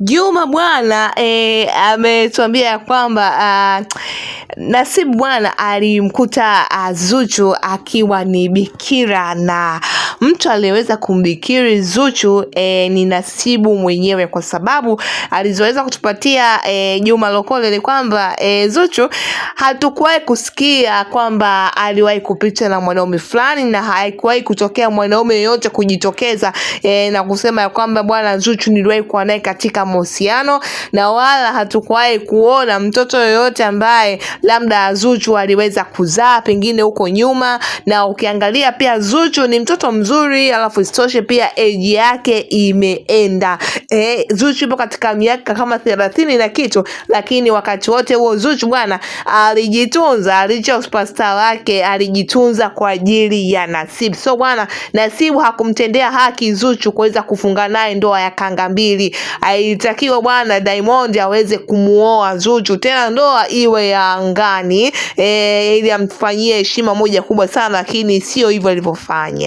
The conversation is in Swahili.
Juma bwana ametuambia ya kwamba Nasibu bwana alimkuta Zuchu akiwa ni bikira na mtu aliyeweza kumbikiri Zuchu ni Nasibu mwenyewe, kwa sababu alizoweza kutupatia Juma Lokole ni kwamba Zuchu hatukuwahi kusikia kwamba aliwahi kupita na mwanaume fulani, na haikuwahi kutokea mwanaume yoyote kujitokeza na kusema ya kwamba bwana Zuchu niliwahi kuwa naye katika mahusiano, na wala hatukuwahi kuona mtoto yoyote ambaye labda Zuchu aliweza kuzaa pengine huko nyuma. Na ukiangalia pia Zuchu ni mtoto mzuri, alafu isitoshe pia age yake imeenda. Zuchu ipo katika miaka kama 30 na kitu, lakini wakati wote huo Zuchu bwana alijitunza, alicha superstar wake, alijitunza kwa ajili ya Nasibu. So bwana Nasibu hakumtendea haki Zuchu kuweza kufunga naye ndoa ya kanga mbili. Ailitakiwa bwana Diamond aweze kumuoa Zuchu, tena ndoa iwe ya angani, ili amfanyie heshima moja kubwa sana, lakini sio hivyo alivyofanya.